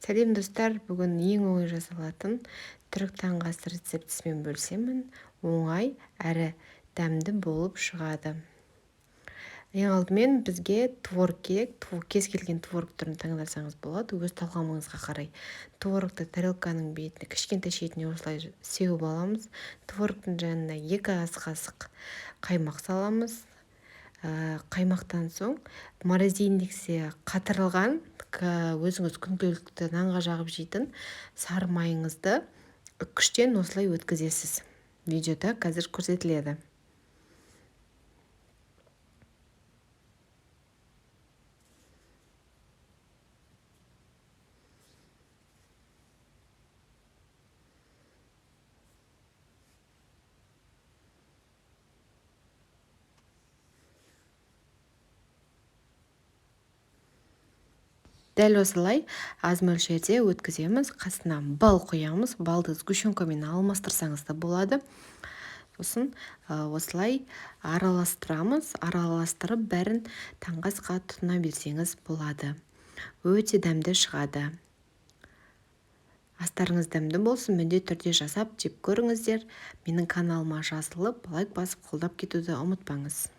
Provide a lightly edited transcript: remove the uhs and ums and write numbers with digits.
Сәлем, достар! Бүгін ең оңай жасалатын түрік таңғы ас рецептісімен бөлісемін. Оңай әрі дәмді болып шығады. Ең алдымен бізге творог керек. Кез келген творог түрін таңдасаңыз болады, өз талғамыңызға қарай. Творогты тарелканың бетіне, кішкентай шетіне осылай сеуіп аламыз. Творогтың жанына 2 ас қасық қаймақ саламыз. Қаймақтан соң морозильникте қатырылған, өзіңіз күнделікті нанға жағып жейтін сары майыңызды үккіштен осылай өткізесіз. Видеода қазір көрсетіледі. Дәл осылай аз мөлшерде өткіземіз. Қасына бал құямыз. Балды сгущенкамен алмастырсаңыз да болады. Сосын осылай араластырамыз. Араластырып, бәрін таңғы асқа тұтына берсеңіз болады. Өте дәмді шығады. Астарыңыз дәмді болсын, міндетті түрде жасап жеп көріңіздер. Менің каналыма жазылып, лайк басып, қолдап кетуді ұмытпаңыз.